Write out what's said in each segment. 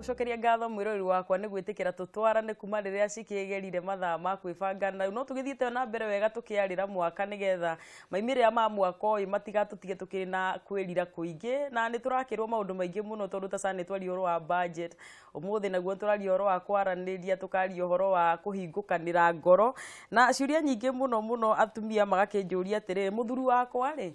Gucokeria ngatho mwirori wakwa nĩ gwĩtĩkĩra tũtwarane kuma rĩrĩa cikĩgerire mathaa ma kwĩbanga na no tũgĩthiĩte na mbere wega tũkĩarĩra mwaka nĩgetha maimĩrĩra ma mwaka ũyũ matigatũtige tũkĩrĩ na kwĩrira kũingĩ na nĩ tũrakĩrwo maũndũ maingĩ mũno tondũ ta nĩ twaria ũhoro wa budget ũmũthĩ naguo tũraria ũhoro wa kwaranĩria tũkaria ũhoro wa kũhingũkanĩra ngoro na ciũria nyingĩ mũno mũno atumia magakĩnjũria atĩrĩrĩ mũthuri wakwa rĩ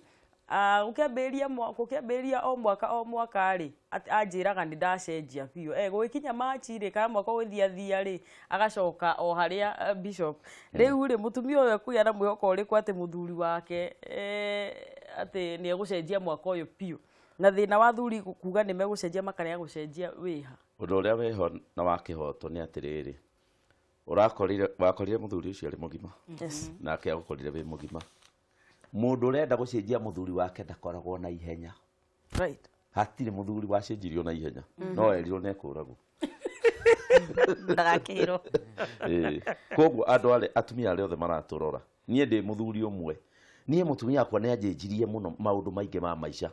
gũkĩambĩrĩria o mwaka rĩ anjĩraga nĩ ndacenjia biũ gũgĩkinya Machi rĩ kana mwaka ũgĩthiathia rĩ agacoka o harĩa Bishop rĩu rĩ mũtumia ũyũ ekũgĩa na mwĩhoko ũrĩkũ atĩ mũthuri wake atĩ nĩ egũcenjia mwaka ũyũ biũ na thĩna wa athuri kuga nĩ megũcenjia makarega gũcenjia wĩha ũndũ ũrĩa wĩho na wa kĩhoto nĩ atĩrĩrĩ wakorire mũthuri ũcio arĩ mũgima nake agũkorire wĩ mũgima mundu urenda gucenjia muthuri wake ndakoragwo na ihenya right hatire muthuri wacenjirio na ihenya no erirwo ne kuragwo ndagakirwo koguo andu are atumia aria othe maraturora nie ndi muthuri umwe nie mutumia akwa ni anjenjirie muno maundu maingi ma maica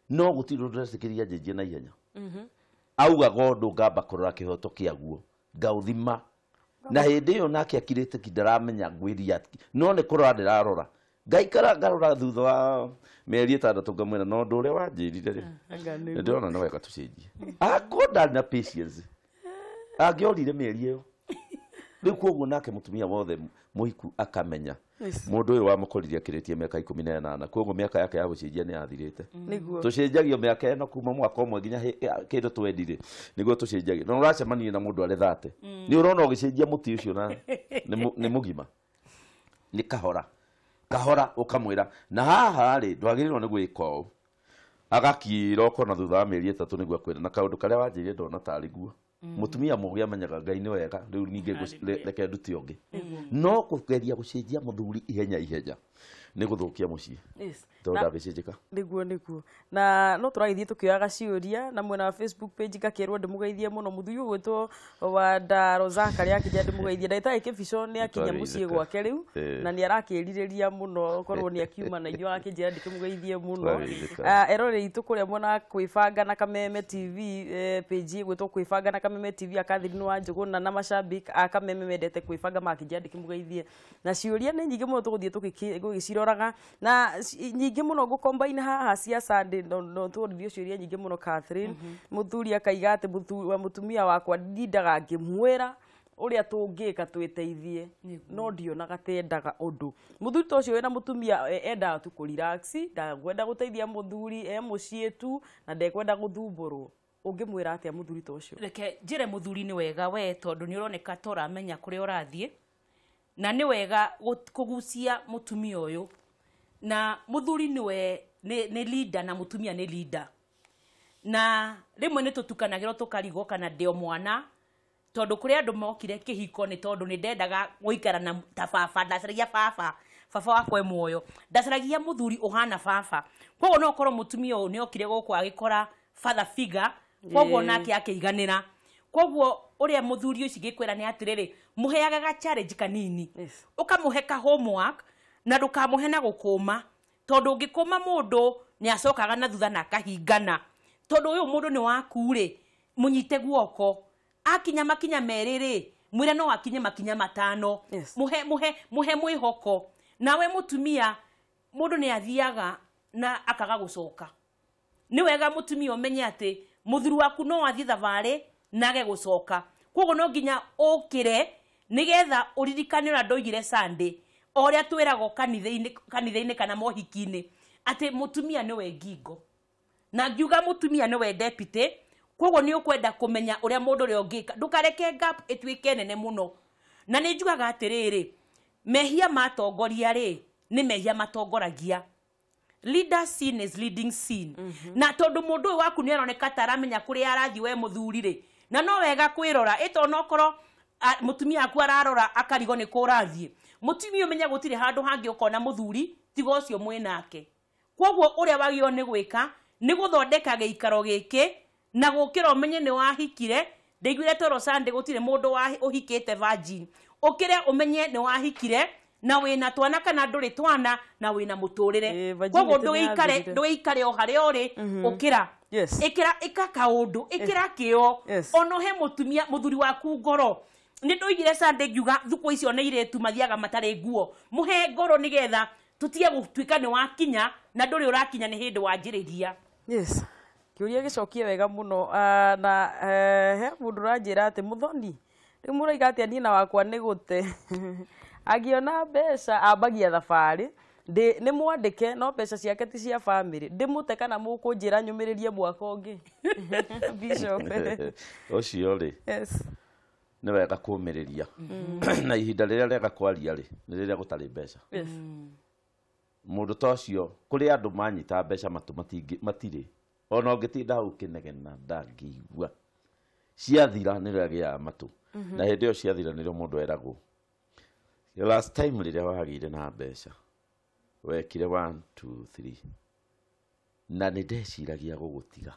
no gutiri undu ndecikiria anjenjie na ihenya augaga undu ngamba kurora kihoto kiaguo ngauthima na hindi iyo nake akirite kindaramenya ngwiria no ni kurora ndirarora ngaikara ngarora thutha wa mĩeri 6 ngamwĩra no ũndũ ũrĩa wanjĩrire rĩ nĩndĩrona no wega tũcenjie akorwo ndarĩ na patience angĩorire mĩeri ĩyo rĩu koguo nake mũtumia wothe mũhiku akamenya mũndũ ũyũ wamũkorire akĩrĩtie mĩaka 18 koguo mĩaka yake ya gũcenjia nĩ yathirĩte tũcenjagio mĩaka ĩno kuma mwaka ũmwe nginya kĩndũ twendire nĩguo tũcenjagio na ũracemania na mũndũ arĩ 30 nĩ ũrona ũgĩcenjia mũtĩ ũcio na nĩ mũgima nĩ kahora kahora ukamwira na haha ri ndwagĩrĩirwo nĩ gwĩka ũũ agakira ũkona thutha wa mĩeri 3 nĩguo akwĩra na kaũndũ karĩa wanjĩrire ndona tarĩ guo mũtumia mũgĩ amenyaga Ngai nĩ wega rĩu ningĩ reke ndute ũngĩ no kũgeria gũcenjia mũthuri ihenya ihenya nĩ gũthũkia mũciĩ tondũ ndangĩcenjeka nĩguo na no tũragĩthiĩ tũkĩoyaga ciũria na mwena wa Facebook page ngakĩrwo ndĩmũgeithie mũno mũthuri ũgwĩtwo wa Ndarozaka rĩa akĩnja ndĩmũgeithie ndagĩtarĩ Kĩbico nĩ akinya mũciĩ gwake rĩu na nĩ arakĩrirĩria mũno korwo nĩ akiuma na inyuĩ agakĩnjĩra ndĩkĩmũgeithie mũno eroreri itũ kũrĩa mwena wa Kwĩbanga na Kameme TV page ĩgwĩtwo Kwĩbanga na Kameme TV Catherine wa Njũgũna na macambik a Kameme mendete kwĩbanga makĩnjĩra ndĩkĩmũgeithie na ciũria nĩ nyingĩ mũno tũgũthiĩ tũgĩciroraga na nyingĩ mũno ngũkombaine haha cia Sunday no tũririo ciũria nyingĩ mũno Catherine mũthuri akaiga atĩ mũtumia wakwa ndindaga ngĩmwĩra ũrĩa tũngĩka twĩteithie no ndionaga tendaga ũndũ mũthuri ta ũcio wĩna mũtumia endaga tu kũ relax ndakwenda gũteithia mũthuri e mũciĩ tu na ndekwenda gũthumbũrwo ũngĩmwĩra atĩa mũthuri ta ũcio reke njĩre mũthuri nĩ wega we tondũ nĩ ũroneka ta ũramenya kũrĩa ũrathiĩ na nĩ wega kũgucia mũtumia ũyũ na mũthuri nĩwe nĩ leader na mũtumia nĩ leader na rĩmwe nĩ tũtukanagĩrwo tũkarigwo kana ndĩ o mwana tondũ kũrĩ andũ mokire kĩhiko nĩ tondũ nĩ ndendaga gũikara na ta baba ndacaragia baba baba wakwa e muoyo ndacaragia mũthuri ũhana baba koguo no ũkorwo mũtumia ũyũ nĩ okire gũkũ agĩkora father figure koguo nake akĩiganĩra koguo ũrĩa mũthuri ũcio ngĩkwĩra nĩ atĩrĩrĩ mũheage ga challenge kanini ũkamũhe ka homework na ndũkamũhe na gũkũma tondũ ũngĩkũma mũndũ nĩ acokaga na thutha na akahingana tondũ ũyũ mũndũ nĩ waku rĩ mũnyite guoko akinya makinya merĩ rĩ mwĩre no akinye makinya 5 mũhe mũhe mũhe mwĩhoko nawe mũtumia mũndũ nĩ athiaga na akaga gũcoka nĩ wega mũtumia ũmenye atĩ mũthuri waku no athiĩ thabarĩ na age gũcoka koguo no nginya ũkĩre nĩgetha ũririkane ũrĩa ndoigire Sunday o ũrĩa twĩragwo kanitha-inĩ kana mohiki-inĩ atĩ mũtumia nĩwe ngingo na ngiuga mũtumia nĩwe deputy koguo nĩ ũkwenda kũmenya ũrĩa mũndũ ũrĩa ũngĩka ndũkareke gap ĩtuĩke nene mũno na nĩ njugaga atĩrĩrĩ mehia matongoria rĩ nĩ mehia matongoragia leader sin is leading sin na tondu mundu uyu waku ni aroneka ta aramenya kuria arathi we muthuri ri na no wega kwirora ito nokorwo mutumia aku ararora akarigo ni kurathie mutumia umenya gutire handu hangi ukona muthuri tiga ucio mwinake koguo uria wagio ni gwika ni guthondeka giikaro giki na gukira umenye ni wahikire Ndaiguire toro Sunday gũtirĩ mũndũ ũhikĩte virgin. Ũkĩre ũmenye nĩ wahikire na wĩna twana kana ndũrĩ twana na wĩna mũtũrĩre. Koguo ndũgĩikare o harĩa ũrĩ, ũkĩra. Ĩkĩra ĩka kaũndũ, ĩkĩra kĩo. Ona he mũtumia mũthuri waku ngoro. Nĩ ndoigire Sunday ngiuga thukũ icio nĩ irĩtu mathiaga matarĩ nguo. Mũhe ngoro nĩgetha tũtige gũtuĩka nĩ wakinya na ndũrĩ ũrakinya nĩ hĩndĩ wanjĩrĩria. Yes. Kĩũria gĩcokie wega mũno na he mũndũ ũranjĩra atĩ Mũthoni rĩu mũraiga atĩa niĩ na wakwa nĩ gũte. Angĩona mbeca ambagia thabarĩ nĩ mwandĩke no mbeca ciake ti cia bamĩrĩ ndĩmũte kana mũkũnjĩra nyũmĩrĩrie mwaka ũngĩ. Bishop ũcio rĩ yes nĩ wega kũmĩrĩria na ihinda rĩrĩa rĩega kwaria rĩ nĩ rĩrĩa gũtarĩ mbeca. Yes. Mũndũ ta ũcio kũrĩ andũ manyita mbeca matũ matirĩ ona ũngĩtinda hau ũkĩnegena ndangĩigua. Ciathira nĩrĩo agĩaga matũ na hĩndĩ ĩyo ciathira nĩrĩo mũndũ eragwo last time rĩrĩa wagĩire na mbeca wekire 1 2 3 na nĩ ndeciragia gũgũtiga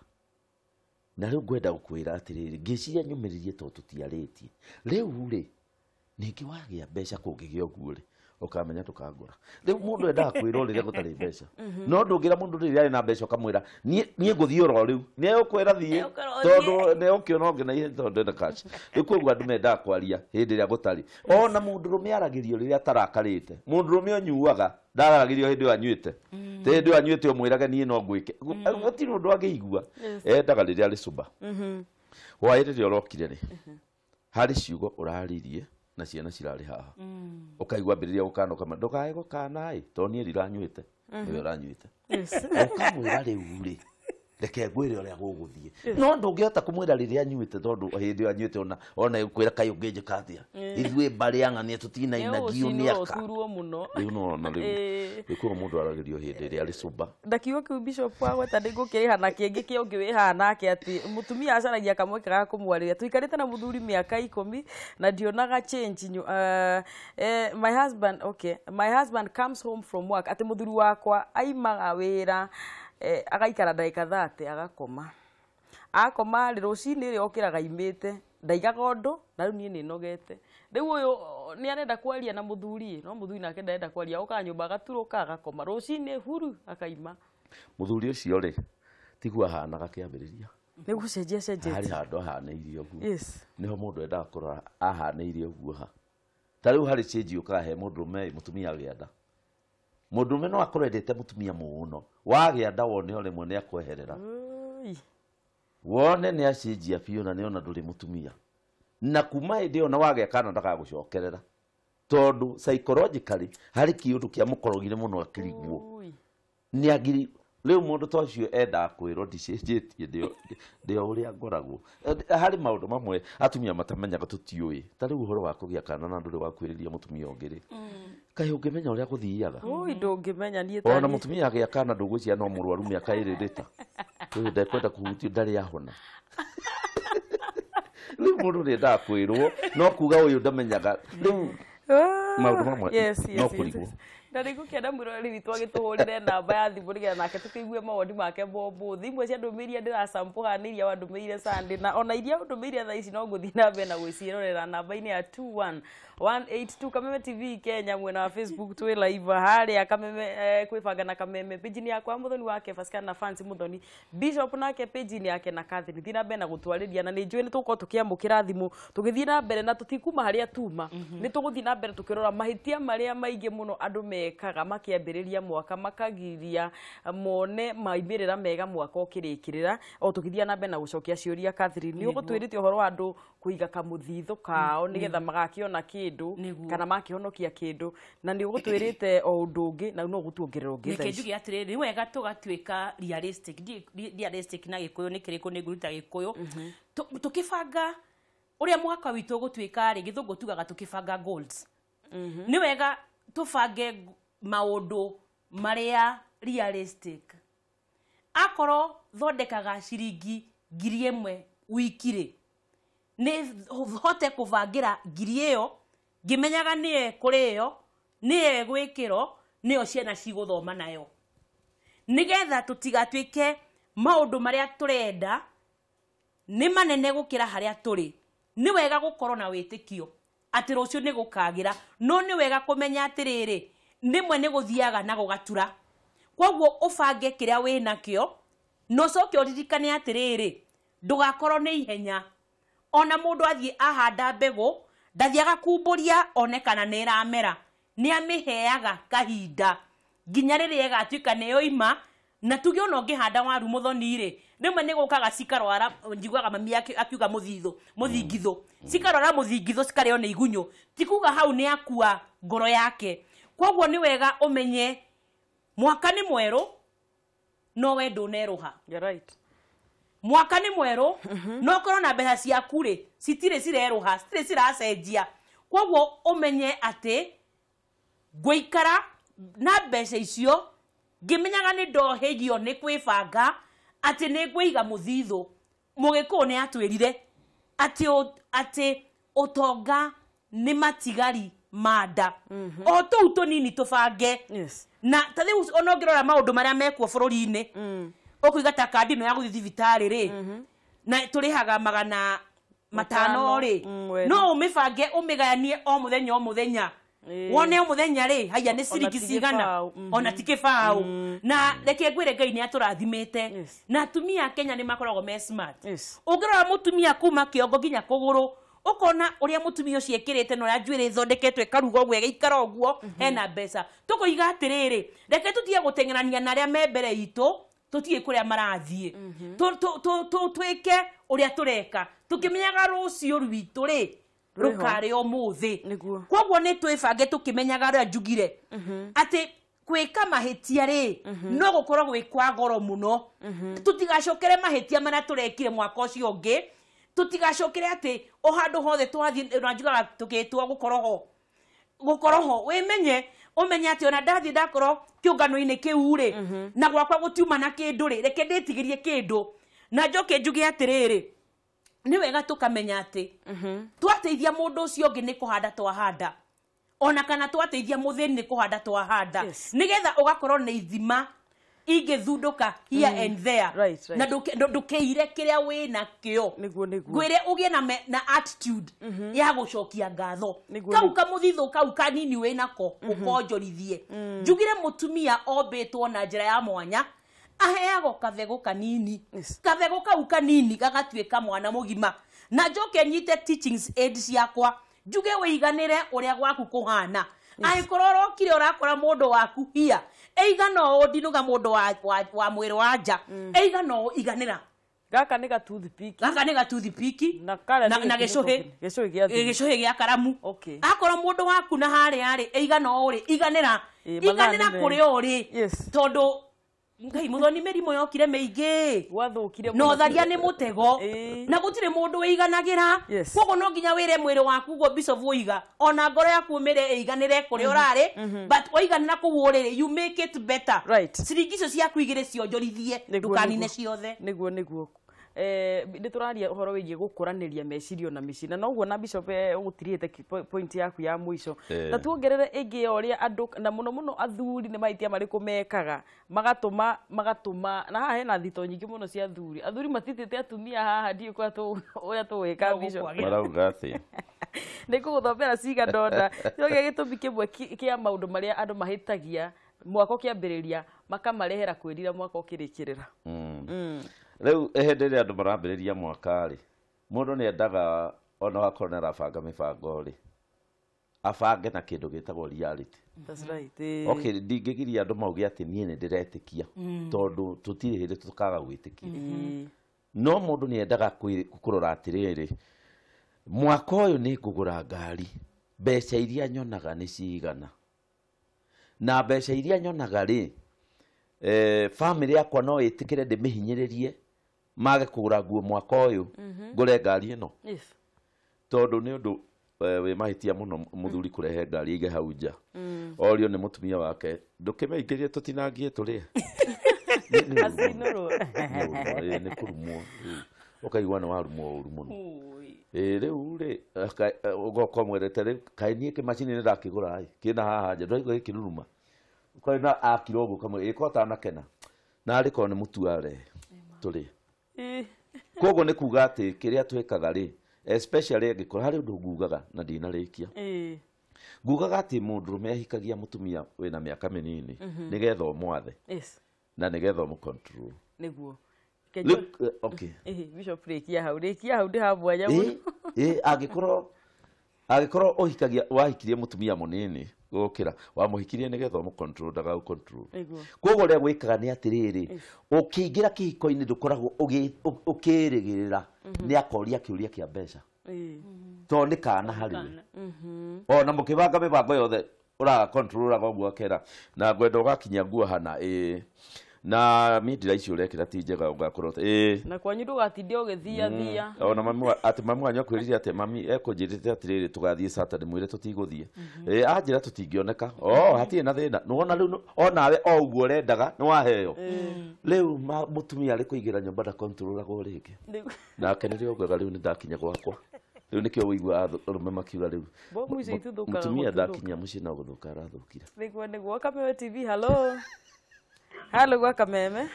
na rĩu ngwenda gũkwĩra atĩrĩrĩ ngĩciria nyũmĩrĩrie tondũ tũtiarĩtie rĩu rĩ ningĩ wagĩa mbeca kũngĩgĩa ũguo rĩ ũkamenya ndũkangora. Rĩu mũndũ endaga kwĩrwo rĩrĩa gũtarĩ mbeca no ndũngĩra mũndũ rĩrĩa arĩ na mbeca ũkamwĩra niĩ ngũthiĩ oro rĩu nĩ egũkwĩra thiĩ tondũ nĩ ũkĩona ũngĩ na ihenya tondũ ndena cash. Rĩu koguo andũ mendaga kwaria hĩndĩ ĩrĩa gũtarĩ. Ona mũndũrũme aragĩrio rĩrĩa atarakarĩte. Mũndũrũme ũnyuaga ndararagĩrio hĩndĩ ĩyo anyuĩte. Ti hĩndĩ ĩyo anyuĩte ũmwĩrage niĩ no ngwĩke gũtirĩ ũndũ angĩigua. Endaga rĩrĩa arĩ sober. Hwaĩ rĩrĩa ũrokire rĩ harĩ ciugo ũraririe na ciana cirarĩ haha ũkaigua ambĩrĩria gũkana ũkama ndũkae gũkana ĩ tondũ niĩ ndiranyuĩte nĩwe ũranyuĩte. Ũkamwĩra rĩu rĩ reke ngwĩre ũrĩa gũgũthiĩ no ndũngĩhota kũmwĩra rĩrĩa anyuĩte tondũ hĩndĩ ĩyo anyuĩte ona ĩkwĩra kaĩ ũngĩnjĩka atĩa ithuĩ mbarĩ ang'ania tũtinainagio mĩaka rĩu nĩwona rĩu koguo mũndũ aragĩrio hĩndĩ ĩrĩa arĩ sober. Na kiugo kĩu Bishop wagweta nĩ ngũkĩrĩha na kĩngĩ kĩa ũngĩ wĩ haha nake atĩ mũtumia acaragia kamweke ga kũmwarĩria. Tũikarĩte na mũthuri mĩaka 10 na ndionaga change. My husband, okay, my husband comes home from work atĩ mũthuri wakwa aimaga wĩra agaikara ndagĩka 30 agakoma. Akoma rĩ rũcinĩ rĩ okĩraga imĩte ndaigaga ũndũ na rĩu niĩ nĩnogete. Rĩu ũyũ nĩ arenda kwaria na mũthuri no mũthuri nake ndarenda kwaria okaga nyũmba agaturũka agakoma rũcinĩ huru akaima. Mũthuri ũcio rĩ tiguo ahanaga kĩambĩrĩria. Nĩ gũcenjia cenjetie. Harĩ handũ ahanĩirie ũguo. Yes. Nĩho mũndũ endaga kũrora ahanĩirie ũguo ha. Ta rĩu harĩ change yũkaga he mũndũrũme mũtumia agĩa nda. Mũndũrũme no akorwo endete mũtumia mũno wagĩa nda wone o rĩmwe nĩ akweherera wone nĩ acenjia biũ na nĩona ndũrĩ mũtumia na kuma hĩndĩ ĩyo na wagĩa kana ndagagũcokerera tondũ psychologically harĩ kĩũndũ kĩa mũkorogire mũno akĩrigwo nĩ agiri. Rĩu mũndũ ta ũcio endaga kwĩrwo ndicenjetie ndĩ o ũrĩa ngoragwo. Harĩ maũndũ mamwe atumia matamenyaga tũtiũĩ ta rĩu ũhoro wa kũgĩa kana na ndũrĩ wakuhĩrĩria mũtumia ũngĩ rĩ kaĩ ũngĩmenya ũrĩa gũthiaga. Ui ndũngĩmenya niĩ ta ona mũtumia agĩa kana ndũgwĩciria no mũrwaru mĩaka ĩrĩ rĩta ũyũ ndekwenda kũhutio ndarĩ ahona. Rĩu mũndũ nĩendaga kwĩrwo no kuga ũyũ ndamenyaga rĩu maũndũ mamwe no kũrigwo. Na rĩu ngũkĩenda mwĩroreri witũ agĩtũhũrĩre namba ya thimũ nĩgetha nake tũkĩigue mawoni make ma ũmũthĩ. Imwe cia ndũmĩrĩri iria ndĩracampũha nĩ iria wandũmĩire Sunday na ona iria ũndũmĩire thaa ici no ngũthiĩ na mbere na gwĩciĩrorera namba-inĩ ya 21182 Kameme TV Kenya mwena wa Facebook twĩ live harĩa Kameme kwĩbanga na Kameme page-inĩ yakwa Mũthoni wa Kefas kana Fancy Mũthoni Bishop nake page-inĩ yake na Catherine thiĩ na mbere na gũtwarĩria na nĩ njũĩ nĩ tũgũkorwo tũkĩamũkĩra thimũ tũgĩthiĩ na mbere na tũtikuma harĩa tuma nĩ tũgũthiĩ na mbere tũkĩrora mahĩtia marĩa maingĩ mũno andũ mekaga makĩambĩrĩria mwaka makagiria mone maumĩrĩra mega mwaka ũkĩrĩkĩrĩra o tũgĩthiĩ na mbere na gũcokia ciũria. Catherine nĩ ũgũtwĩrĩte ũhoro wa andũ kũiga kamũthithũ kao nĩgetha magakĩona kĩndũ kana makĩhonokia kĩndũ na nĩ ũgũtwĩrĩte o ũndũ ũngĩ na no ũgũtuongerera ũngĩ thaa Reke ici. njuge atĩrĩrĩ nĩ wega tũgatuĩka realistic. Realistic na Gĩkũyũ nĩ kĩrĩkũ nĩ ngũruta Gĩkũyũ. Tũkĩbanga ũrĩa mwaka witũ ũgũtuĩka rĩ gĩthũngũ tugaga tũkĩbanga goals. Nĩ wega tũbange maũndũ marĩa realistic. Akorwo thondekaga ciringi 1000 wiki rĩ nĩ hote kũbangĩra 1000 ĩyo ngĩmenyaga nĩyo ĩkũrĩo nĩyo ĩgwĩkĩrwo nĩyo ciana cigũthoma nayo nĩgetha tũtigatuĩke maũndũ marĩa tũrenda nĩ manene gũkĩra harĩa tũrĩ. Nĩ wega gũkorwo na wĩtĩkio atĩ rũciũ nĩ gũkagĩra, no nĩ wega kũmenya atĩrĩrĩ, rĩmwe nĩ gũthiaga na gũgatura. Koguo ũbange kĩrĩa wĩnakĩo, na ũcoke ũririkane atĩrĩrĩ, ndũgakorwo nĩ ihenya. Ona mũndũ athiĩ ahanda mbegũ, ndathiaga kumbũria one kana nĩ ĩramera, nĩ amĩheaga kahinda nginya rĩrĩa ĩgatuĩka nĩ yoima. Na tuge ona ũngĩhanda waru mũthoni rĩ, rĩmwe nĩ gũkaga cikarwara, njiguaga mami akiuga mũthithũ, mũthingithũ, cikarwara mũthingithũ cikarĩo nĩ igunyũ, ti kuga hau nĩ akua ngoro yake. Koguo nĩ wega ũmenye mwaka nĩ mwerũ, no we ndũnerũha. You're right. Mwaka nĩ mwerũ, no ũkorwo na mbeca ciaku rĩ, citirĩ cirerũha, citirĩ ciracenjia. Koguo ũmenye atĩ ngũikara na mbeca icio ngĩmenyaga nĩ ndohĩgio nĩ kwĩbanga atĩ nĩ ngũiga mũthithũ. Mũgĩkũyũ nĩ atwĩrire atĩ ũtonga nĩ matigari ma nda. O tũu tũnini tũbange. Yes. Na ta rĩu ona ũngĩrora maũndũ marĩa mekuo bũrũri-inĩ, ũkũiga ta kandi ĩno ya gũthiĩ thibitarĩ rĩ, na tũrĩhaga 500 rĩ, no ũmĩbange ũmĩgayanie o mũthenya o mũthenya. Wone o mũthenya rĩ, haiya nĩ ciringi cigana, ona ti kĩbaũ. Na reke ngwĩre Ngai nĩ atũrathimĩte. Na atumia a Kenya nĩ makoragwo me smart. Ũngĩrora mũtumia kuma kĩongo nginya kũgũrũ, ũkona ũrĩa mũtumia ũcio ekĩrĩte na ũrĩa njuĩrĩ ĩthondeketwo ĩkaruga ũguo ĩgaikara ũguo, hena mbeca. Tũkoiga atĩrĩrĩ, reke tũtige gũteng'erania na arĩa me mbere itũ, tũtige kũrĩa marathiĩ. Twĩke ũrĩa tũreka, tũkĩmenyaga rũciũ rwitũ rĩ, rũkarĩ ũmũthĩ. Koguo nĩ twĩbange tũkĩmenyaga ũrĩa njugire atĩ kwĩka mahĩtia rĩ, no gũkorwo gwĩ kwa goro mũno. Tũtigacokere mahĩtia marĩa tũrekire mwaka ũcio ũngĩ, tũtigacokere atĩ o handũ hothe twathiĩ, na njugaga tũgĩtwo gũkorwo ho. Wĩmenye, ũmenye atĩ ona ndathiĩ ndakorwo kĩũngano-inĩ kĩu rĩ, na gwakwa gũtiuma na kĩndũ rĩ, reke ndĩtigĩrie kĩndũ. Na njoke njuge atĩrĩrĩ, nĩ wega tũkamenya atĩ twateithia mũndũ ũcio ũngĩ nĩ kũhanda twahanda, ona kana twateithia mũthĩni nĩ kũhanda twahanda, nĩgetha ũgakorwo nĩ ithima ingĩthundũka here and there. Right. Na ndũkeire kĩrĩa wĩnakĩo. Ngwĩre ũgĩe na attitude ya gũcokia ngatho. Kau kamũthithũ kau kanini wĩnako ũkonjorithie. Njugire mũtumia ombĩtwo na njĩra ya mwanya, aheagwo kabegũ kanini. Kabegũ kau kanini gagatuĩka mwana mũgima. Na njoke nyite teachings aid ciakwa, njuge wĩiganĩre ũrĩa gwaku kũhana. Angĩkorwo ũrokire ũrakora mũndũ waku hia, ĩigana ũũ, ndinuga mũndũ wa mwĩrĩ wa nja, ĩigana ũũ, iganĩra. Gaka nĩ gatoothpick. Gaka nĩ gatoothpick na gĩcũhĩ. Gĩcũhĩ gĩa karamu. Akorwo mũndũ waku na harĩa rĩ, ĩigana ũũ rĩ, iganĩra. Iganĩra kũrĩa ũrĩ. Tondũ Ngai mũthoni mĩrimũ yokire mĩingĩ. Gwathũkire mũno. Na ũtharia nĩ mũtego. Na gũtirĩ mũndũ wĩiganagĩra. Koguo no nginya wĩre mwĩrĩ waku ũguo Bishop ũiga, ona ngoro yaku ũmĩre ĩiganĩre kũrĩa ũrarĩ, but waiganĩra kũu ũrĩ, you make it better. Ciringi icio ciaku igĩrĩ cionjorithie, ndũkanine ciothe. Nĩguo nĩguo. Nĩ tũraria ũhoro wĩgiĩ gũkũranĩria meciria na mĩciĩ, na noguo na Bishop ũgũtirĩte point yaku ya mũico. Na tuongerere ĩngĩ ya ũrĩa andũ na mũno mũno athuri nĩ mahĩtia marĩkũ mekaga magatũma, na haha hena thito nyingĩ mũno cia athuri. Athuri matitĩte atumia haha, ndiũĩ ũrĩa tũgwĩka Bishop. Marauga atĩa? Nĩ ngũgũthomera cigana ũna. Kĩo gĩtũmi kĩmwe kĩa maũndũ marĩa andũ mahĩtagia mwaka ũkĩambĩrĩria makamarehera kwĩrira mwaka ũkĩrĩkĩrĩra. Rĩu hĩndĩ ĩrĩa andũ marambĩrĩria mwaka rĩ, mũndũ nĩ endaga ona wakorwo nĩ arabanga mĩbango rĩ, abange na kĩndũ gĩtagwo reality. That's right. Okay, ndingĩgiria andũ mauge atĩ niĩ nĩ ndĩretĩkia, tondũ tũtirĩ hĩndĩ tũkaga gwĩtĩkia. No mũndũ nĩ endaga kũrora atĩrĩrĩ, mwaka ũyũ nĩ ngũgũra ngari, mbeca iria nyonaga nĩ cigana, na mbeca iria nyonaga rĩ, family yakwa no ĩtĩkĩre ndĩmĩhinyĩrĩrie mage kũgũra nguo mwaka ũyũ, ngũre ngari ĩno. Tondũ nĩ ũndũ wĩ mahĩtia mũno mũthuri kũrehe ngari aige hau nja, orio nĩ mũtumia wake, ndũkĩmĩingĩrie tũtinangie tũrĩe. Nĩ kũrumwo, ũkaigua nĩ warumwo ũru mũno. Rĩu rĩ, ũgoka ũmwĩrĩte rĩu kaĩ niĩ kĩmacini nĩ ndakĩgũra ĩ, kĩna haha nja, ndũraigua gĩkĩruruma. Ũkaina akira ũguo ũkamwĩra, ĩko atanakena, na arĩ korwo nĩ mũtu arehe tũrĩe. Koguo nĩ kuga atĩ kĩrĩa twĩkaga rĩ, Especially angĩkorwo harĩ ũndũ ngugaga na ndinarĩkia. Ngugaga atĩ mũndũrũme ahikagia mũtumia wĩna mĩaka mĩnini nĩgetha ũmwathe. Yes. Na nĩgetha ũmũ-control. Nĩguo. Look, okay. Bishop rĩkia hau, rĩkia hau ndĩ hamwanya mũno. Angĩkorwo ũhikagia wahikirie mũtumia mũnini gũkĩra wamũhikirie nĩgetha ũmũ-control ndagaũ-control. Koguo ũrĩa gwĩkaga nĩ atĩrĩrĩ, ũkĩingĩra kĩhiko-inĩ ndũkoragwo ũkĩrĩgĩrĩra nĩ akoria kĩũria kĩa mbeca. Tondũ nĩ kana harĩ we. Ona mũkĩbanga mĩbango yothe ũraga-control ũguo akera na ngwenda ũgakinya nguo hana ĩĩ na mindira icio ũrekĩra ti njega ũgakorwo ĩĩ na kwanyu ndũgatinde ũgĩthia thia. Ona mami atĩ mami wanyu akwĩrire atĩ mami ekũnjĩrĩte atĩrĩrĩ tũgathiĩ Saturday mwĩre tũtigũthiĩ. Ĩĩ anjĩra tũtingĩoneka. Oh hatirĩ na thĩna. Nĩwona rĩu onawe o ũguo ũrendaga nĩwaheo. Rĩu mũtumia arĩ kũingĩra nyũmba ndakontrolagwo rĩngĩ. Nake nĩrĩo ngugaga rĩu nĩndakinya gwakwa. Rĩu nĩkĩo ũiguaga arũme makiuga rĩu mũtumia ndakinya mũciĩ no gũthũka arathũkire. Nĩguo nĩguo. Kameme TV, hello. Hello gwa Kameme.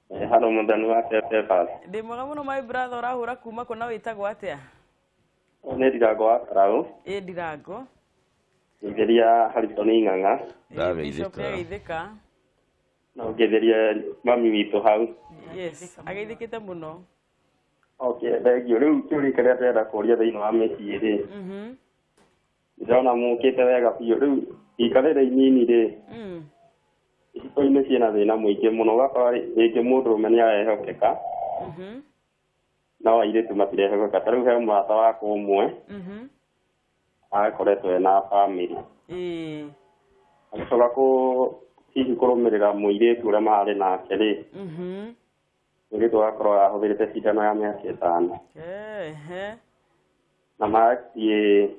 Hello mũthani wa Pepper. Ndĩ mwega mũno my brother, ũrahũra kuma kũ na wĩtagwo atĩa? Nĩ Ndirango wa Karau. Ĩ Ndirango. Ngeithĩria Harrison Ng'ang'a. Ndageithĩka. Na ũngeithĩrie mami witũ hau. Yes, ageithĩkĩte mũno. Okay, thank you. Rĩu kĩũria kĩrĩa ndĩrenda kũria thĩinĩ wa mĩciĩ rĩ. Ndĩrona mũkĩte wega biũ. Rĩu ikarĩre inini rĩ. Ihiko-inĩ ciĩna thĩna mũingĩ mũno, ũgakora rĩngĩ mũndũrũme nĩ arehokeka no airĩtu matirehokeka. Ta rĩu he mũrata wakwa ũmwe akoretwo ena bamĩrĩ, agĩcoka hihi kũrũmĩrĩra mũirĩtu ũrĩa mararĩ nake rĩ, mũirĩtu agakorwo ahũthĩrĩte cindano ya mĩaka 5 na mathiĩ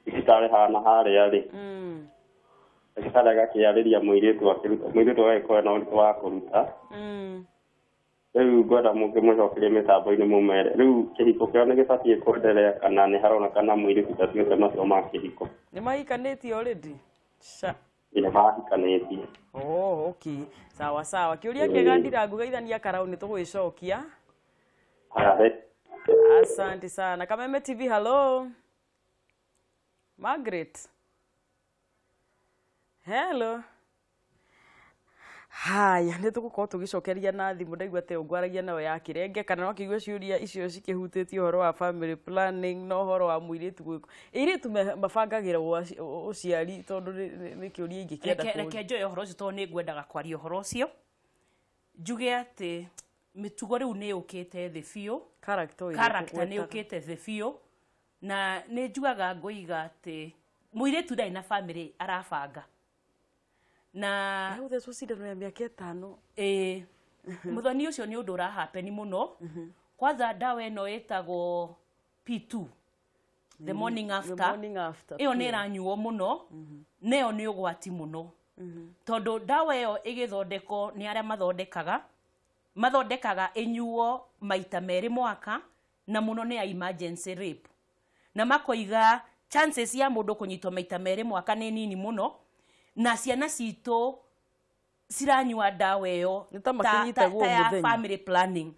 thibitarĩ hana harĩa rĩ, ndagĩtarĩ agakĩarĩria mũirĩtu akĩruta, mũirĩtu agagĩkorwo ena ũritũ wa kũruta. Rĩu ngwenda mũngĩmũcokeria mĩtambo-inĩ mũmere rĩu kĩhiko kĩao nĩ gĩbatiĩ kwenderea kana nĩ haronekana mũirĩtu ndatuĩte matua ma kĩhiko. Nĩ mahikanĩtie already? Nĩ mahikanĩtie. Oh, okay. Sawa sawa. Kĩũria kĩega Ndirango, geithania Karau nĩ tũgũgĩcokia. Asante sana. Kameme TV, hello. Margaret. Hello. Haya, nĩ tũgũkorwo tũgĩcokeria na thimũ, ndaigua te ngwaragia nayo ya kĩrenge kana no kĩigue ciũria icio cikĩhutĩtie ũhoro wa family planning na ũhoro wa mũirĩtu gwĩkwo. Airĩtu mabangagĩra ũciari tondũ nĩ kĩũria ingĩkĩenda kũũria. Reke njoe ũhoro ũcio tondũ nĩ ngwendaga kwaria ũhoro ũcio. Njuge atĩ mĩtugo rĩu nĩ yũkĩte thĩ biũ. Character nĩ yũkĩte thĩ biũ. Na nĩ njugaga ngoiga atĩ mũirĩtu ndarĩ na family arabanga. Na gũthecwo cindano ya mĩaka 5. Mũthoni ũcio nĩ ũndũ ũrahapeni mũno. Kwanza ndawa ĩno ĩtagwo P2, the morning after. Ĩyo nĩ ĩranyuo mũno, na ĩyo nĩ ũgwati mũno. Tondũ ndawa ĩyo ĩgĩthondekwo nĩ arĩa mathondekaga ĩnyuo maita 2 mwaka, na mũno nĩ ya emergency rape. Na makoiga chances ya mũndũ kũnyitwo maita 2 mwaka nĩ nini mũno, na ciana citũ ciranyua ndawa ĩyo ta ya family planning.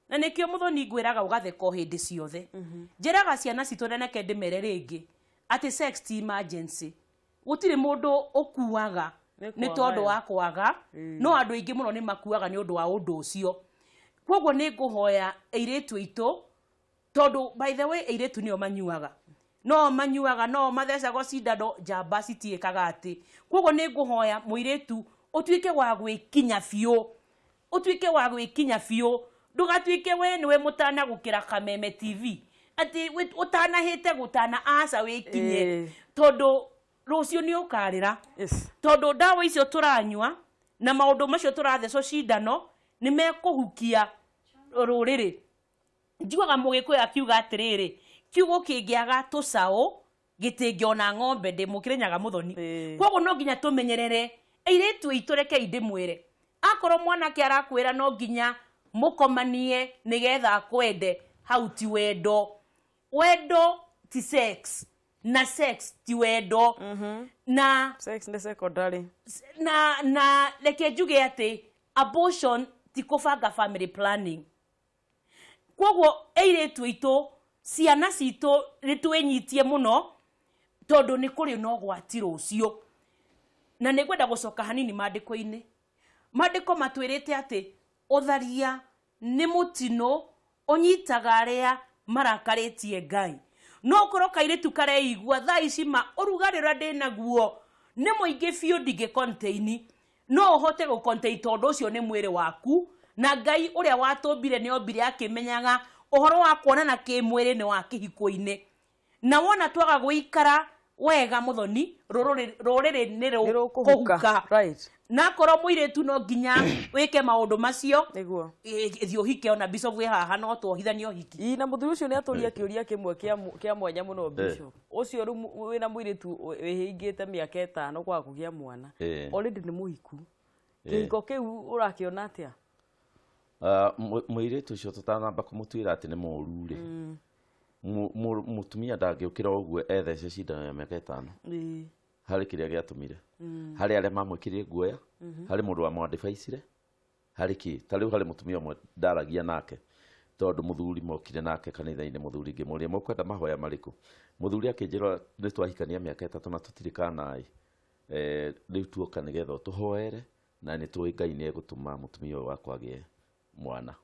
Na nĩkĩo mũthoni ngwĩraga ũgatheka o hĩndĩ ciothe. Njĩraga ciana citũ na neke ndĩmere rĩngĩ atĩ sex ti emergency. Gũtirĩ mũndũ ũkuaga nĩ tondũ wa kwaga, no andũ aingĩ mũno nĩ makuaga nĩ ũndũ wa ũndũ ũcio. Koguo nĩ ngũhoya airĩtu aitũ, tondũ by the way airĩtu nĩo manyuaga. No manyuaga, no mathecagwo cindano, njamba citiĩkaga atĩ. Koguo nĩ ngũhoya mũirĩtu ũtuĩke wa gwĩkinya biũ. Ũtuĩke wa gwĩkinya biũ. Ndũgatuĩke we nĩwe mũtana gũkĩra Kameme TV. Atĩ ũtanahĩte gũtana aca wĩkinye. Tondũ rũciũ nĩ ũkarĩra. Tondũ ndawa icio tũranyua na maũndũ macio tũrathecwo cindano nĩ mekũhukia rũrĩrĩ. Njiguaga mũgĩkũyũ akiuga atĩrĩrĩ, kiugo kĩngĩaga tũcaũ gĩtingĩona ng'ombe ndĩmũkĩrĩnyaga mũthoni. Koguo no nginya tũmenyerere airĩtu aitũ, rekei ndĩmwĩre akorwo mwanake arakwĩra no nginya mũkomanie nĩgetha akwende, hau ti wendo. Wendo ti sex na sex ti wendo. Na sex nĩ secondary. Na reke njuge atĩ abortion ti kũbanga family planning. Koguo airĩtu aitũ Ciana citũ nĩ twĩnyitie mũno tondũ nĩ kũrĩ na ũgwati rũciũ. Na nĩ ngwenda gũcoka hanini maandĩko-inĩ. Maandĩko matwĩrĩte atĩ ũtharia nĩ mũtino ũnyitaga arĩa marakarĩtie Ngai. No ũkorwo kairĩtu kareigua thaa ici ma ũrugarĩ ũrĩa ndĩnaguo nĩ mũingĩ biũ ndingĩ contain, no ũhote gũ contain tondũ ũcio nĩ mwĩrĩ waku, na Ngai ũrĩa watũmbire nĩ ombire akĩmenyaga ũhoro wa kuonana kĩmwĩrĩ nĩ wa kĩhiko-inĩ. Na wona twaga gũikara wega mũthoni, rũrĩrĩ nĩ rũkũhuka. Right. Na akorwo mũirĩtu no nginya wĩke maũndũ macio, nĩguo thiĩ ũhike ona bishop wĩ haha no twohithanie ũhiki. Ii, na mũthuri ũcio nĩ atũria kĩũria kĩmwe kĩa mwanya mũno bishop. Ũcio rĩu wĩna mũirĩtu wĩhingĩte mĩaka 5 kwaga kũgĩa mwana. Already nĩ mũhiku. Kĩhiko kĩu ũrakĩona atĩa? Mũirĩtu ũcio tũtanamba kũmũtuĩra atĩ nĩ mũũru rĩ, mũtumia ndangĩũkĩra ũguo ethece cindano ya mĩaka 5. Harĩ kĩrĩa gĩatũmire, harĩ arĩa mamwĩkĩrire guoya, harĩ mũndũ wamwadviceire, harĩ kĩ ta rĩu harĩ mũtumia ũmwe ndaragia nake tondũ mũthuri mokire nake kanitha-inĩ, mũthuri ngĩmũria mũkwenda mahoya marĩkũ, mũthuri akĩnjĩra nĩ twahikania mĩaka 3 na tũtirĩ kana-ĩ, rĩu tuoka nĩgetha ũtũhoere na nĩ tũĩ Ngai nĩ egũtũma mũtumia ũyũ wakwa agĩe mwana.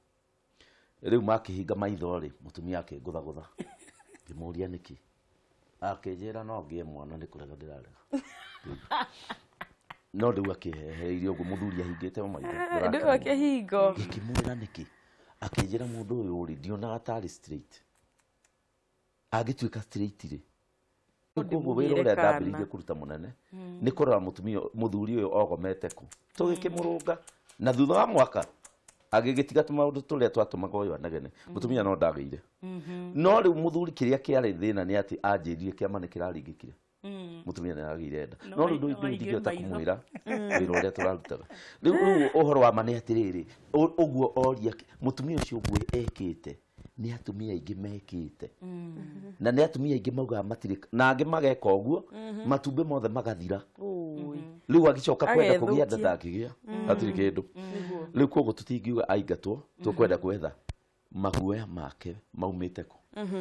Rĩu makĩhinga maitho rĩ, mũtumia akĩngũthagũtha, ngĩmũria nĩkĩ, akĩnjĩra no ngĩe mwana nĩ kũrega ndĩrarega. No rĩu akĩheheirie ũguo mũthuri ahingĩte maitho. Rĩu akĩhingo. Ngĩkĩmwĩra nĩkĩ, akĩnjĩra mũndũ ũyũ rĩ, ndionaga tarĩ straight. Angĩtuĩka straight rĩ, koguo wĩra ũrĩa ndambĩrĩirie kũruta mũnene nĩ kũrora mũtumia mũthuri ũyũ ogomete kũ, tũgĩkĩmũrũnga na thutha wa mwaka agĩgĩtiga tũmaũndũ tũrĩa twatũmaga ũyũ anegene, mũtumia no ndagĩire. No rĩu mũthuri kĩrĩa kĩarĩ thĩna nĩ atĩ anjĩrire kĩama nĩ kĩraringĩkire, mũtumia nĩ aragĩire nda. No rĩu ndingĩhota kũmwĩra wĩra ũrĩa tũrarutaga. Rĩu ũhoro wa ma nĩ atĩrĩrĩ, ũguo oria mũtumia ũcio ũguo ekĩte nĩ atumia aingĩ mekĩte, na nĩ atumia aingĩ maugaga matirĩ, na angĩ mageka ũguo matumbĩ mothe magathira. Rĩu agĩcoka kwenda kũgĩa nda ndangĩgĩa, hatirĩ kĩndũ. Rĩu koguo tũtingiuga aingatwo, tũkwenda gwetha maguoya make maumĩte kũ,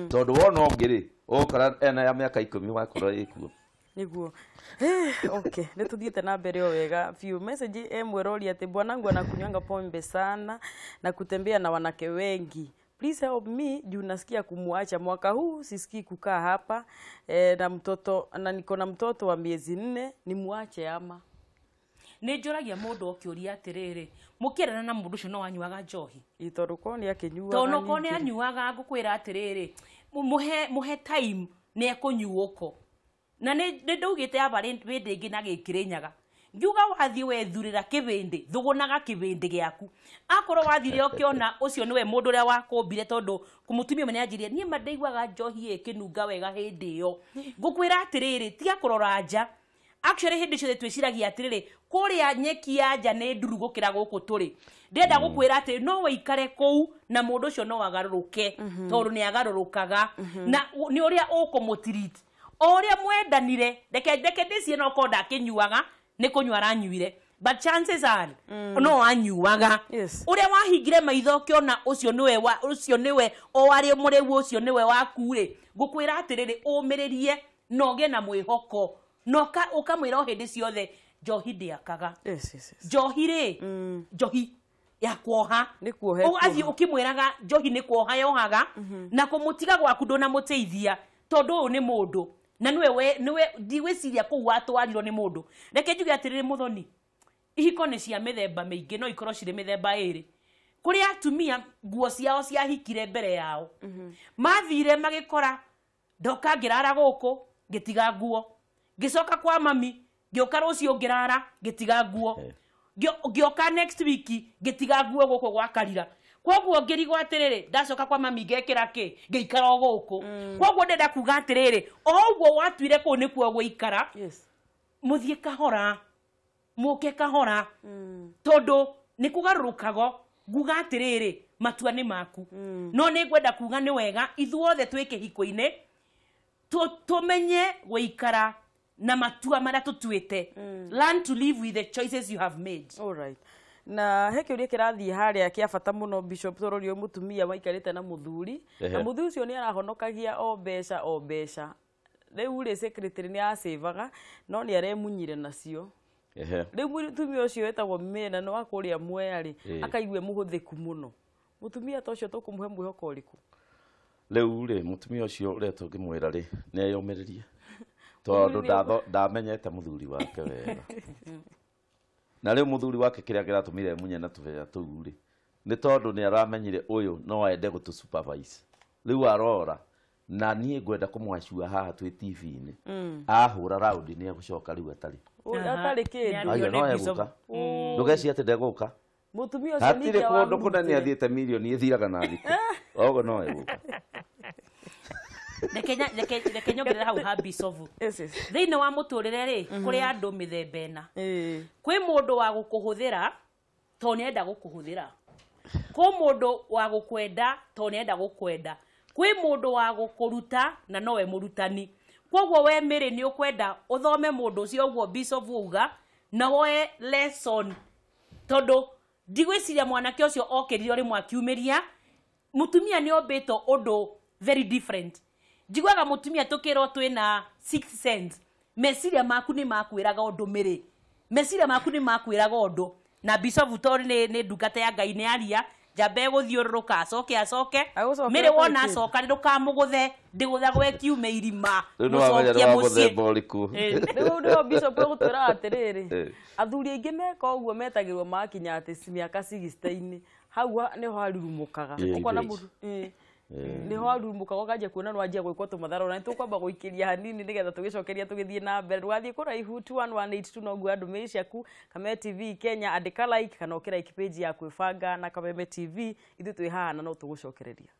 tondũ wona ũngĩ rĩ, ũgũkora ena ya mĩaka 10 wakorwo ĩkuo. Nĩguo. Okay, nĩ tũthiĩte na mbere o wega biũ. Message ĩmwe ĩroria atĩ bwanangu anakunywanga pombe sana na kutembea na wanake wengi. Please help me juu nasikia kumuacha mwaka huu, sisikii kukaa hapa na mtoto, na niko na mtoto wa miezi 4, nimuache ama? Nĩ njũragia mũndũ ũkĩũria atĩrĩrĩ, mũkĩerana na mũndũ ũcio no anyuaga njohi? Ĩ, tondũ korwo nĩ akĩnyuaga. Tondũ korwo nĩ anyuaga, ngũkwĩra atĩrĩrĩ, mũhe time nĩ ekũnyuũko. Na nĩ ndaugĩte aba hĩndĩ ĩngĩ na gĩkĩrĩnyaga. Ngiuga wathiĩ wethurĩra kĩbĩndĩ, thũgũnaga kĩbĩndĩ gĩaku. Akorwo wathire ũkĩona ũcio nĩwe mũndũ ũrĩa wakũmbire, tondũ mũtumia ũmwe nĩanjĩrire niĩ ma ndaiguaga njohi ĩkĩnunga wega hĩndĩ ĩyo. Ngũkwĩra atĩrĩrĩ, tiga kũrora nja. Actually hĩndĩ ciothe twĩciragia atĩrĩrĩ, kũrĩa nyeki ya nja nĩ nduru gũkĩra gũkũ tũrĩ. Ndĩrenda gũkwĩra atĩrĩ, no wĩikare kũu na mũndũ ũcio no agarũrũke, tondũ nĩ agarũrũkaga, na nĩ ũrĩa ũkũmũtreat. O ũrĩa mwendanire, reke ndĩcie no korwo ndakĩnyuaga, nĩ kũnyua aranyuire, but chances are no anyuaga. Ũrĩa wahingire maitho ũkĩona ũcio nĩwe ũcio nĩwe o arĩ mũrĩu ũcio nĩwe waku rĩ, ngũkwĩra atĩrĩrĩ, ũmĩrĩrie na ũgĩe na mwĩhoko, na ũkamwĩra o hĩndĩ ciothe njohi ndĩakaga. Njohi rĩ, njohi ya kuoha, ũgathiĩ ũkĩmwĩraga njohi nĩ kuoha yohaga, na kũmũtiga gwaku ndũnamũteithia, tondũ ũyũ nĩ mũndũ na nĩwe ndigwĩciria kũu watwarirwo nĩ mũndũ. Reke njuge atĩrĩrĩ mũthoni, ihiko nĩ cia mĩthemba mĩingĩ, no ikorwo cirĩ mĩthemba ĩrĩ. Kũrĩ atumia nguo ciao ciahikire mbere yao, mathire magĩkora ndoka ngĩrara gũkũ ngĩtiga nguo, ngĩcoka kwa mami ngĩũka rũciũ ngĩrara ngĩtiga nguo, ngĩũka next week ngĩtiga nguo gũkũ gwa Karira. Koguo ngĩrigwo atĩrĩrĩ, ndacoka kwa mami ngekĩra kĩ, ngĩikara o gũkũ. Koguo ndĩrenda kuga atĩrĩrĩ, o ũguo watuire kũu nĩkuo gũikara, mũthiĩ kahora, mũke kahora, tondũ nĩ kũgarũrũkago. Nguga atĩrĩrĩ, matua nĩ maku. No nĩ ngwenda kuga nĩ wega ithuothe twĩ kĩhiko-inĩ tũmenye gũikara na matua marĩa tũtuĩte. Learn to live with the choices you have made. All right. Na he kĩũria kĩrathiĩ harĩa kĩa bata mũno Bishop, tũrorio mũtumia waikarĩte na mũthuri, na mũthuri ũcio nĩ arahonokagia o mbeca o mbeca. Rĩu rĩ, secretary nĩ acĩvaga no nĩ aremunyire nacio. Rĩu mũtumia ũcio wĩtagwo Mena nĩ wa kũrĩa Mwea rĩ, akaigua mũhũthĩku mũno. Mũtumia ta ũcio tũkũmũhe mwĩhoko ũrĩkũ? Rĩu rĩ, mũtumia ũcio ũrĩa tũngĩmwĩra rĩ, nĩ eyũmĩrĩrie, tondũ ndamenyete mũthuri wake wega. Na rĩu mũthuri wake kĩrĩa kĩratũmire emunye na tũbeca tũu rĩ, nĩ tondũ nĩ aramenyire ũyũ no ende gũtũ supervise. Rĩu arora na niĩ ngwenda kũmwacua haha twĩ TV-inĩ, ahũra raundi nĩ egũcoka rĩu atarĩ atarĩ kĩndũ. Ayo no egũka, ndũgeci atĩ ndegũka. Mũtumia ũcio hatirĩ ningĩ kũndũ kũnene wamũrutire. Athiĩte mirioni ĩthiraga na thikũ, oguo no egũka. Reke nyongerere hau ha Bishop. Yes. Thĩinĩ wa mũtũrĩre rĩ, kũrĩ andũ mĩthemba ĩna. Kwĩ mũndũ wa gũkũhũthĩra tondũ nĩarenda gũkũhũthĩra, kwĩ mũndũ wa gũkwenda tondũ nĩarenda gũkwenda, kwĩ mũndũ wa gũkũruta na nowe mũrutani. Koguo we Mary nĩ ũkwenda ũthome mũndũ ũcio ũguo Bishop auga, na woe lesson, tondũ ndigwĩciria mwanake ũcio okĩrire o rĩmwe akiumĩria. Mũtumia nĩ ombĩtwo ũndũ very different. Njiguaga mũtumia tũkĩrwo twĩna sixth sense, meciria maku nĩ makwĩraga ũndũ. Mĩrĩ meciria maku nĩ makwĩraga ũndũ. Na Bishop tondũ nĩ ndungata ya Ngai, nĩ aria njamba ĩgũthiũrũrũka acoke acoke. Agũcokera Mĩrĩ wona kũrĩ kĩndũ. Acoka ndũkamũgũthe, ndĩgũthagwo ĩkiume irima. Rĩu nĩ wamenya nĩ Mũcokie wa mũciĩ. mũthemba ũrĩkũ. Rĩu nĩho Bishop egũtwĩra atĩrĩrĩ, athuri aingĩ meka ũguo metagĩrwo makinya atĩ mĩaka 60-inĩ, hau nĩho harurumũkaga. Ũkona mũndũ nĩho harurumũkaga, ũkanjia kuona nĩwanjia gwĩkwo tũmatharũ. Na nĩtũkwamba gũikĩria hanini nĩgetha tũgĩcokeria tũgĩthiĩ na mbere. Ndũgathiĩ kũraihu. 21182 noguo ndũmĩrĩri ciaku. Kameme TV Kenya, andĩka like kana ũkĩ like page ya Kwĩbanga na Kameme TV. Ithuĩ twĩ haha na no tũgũcokereria.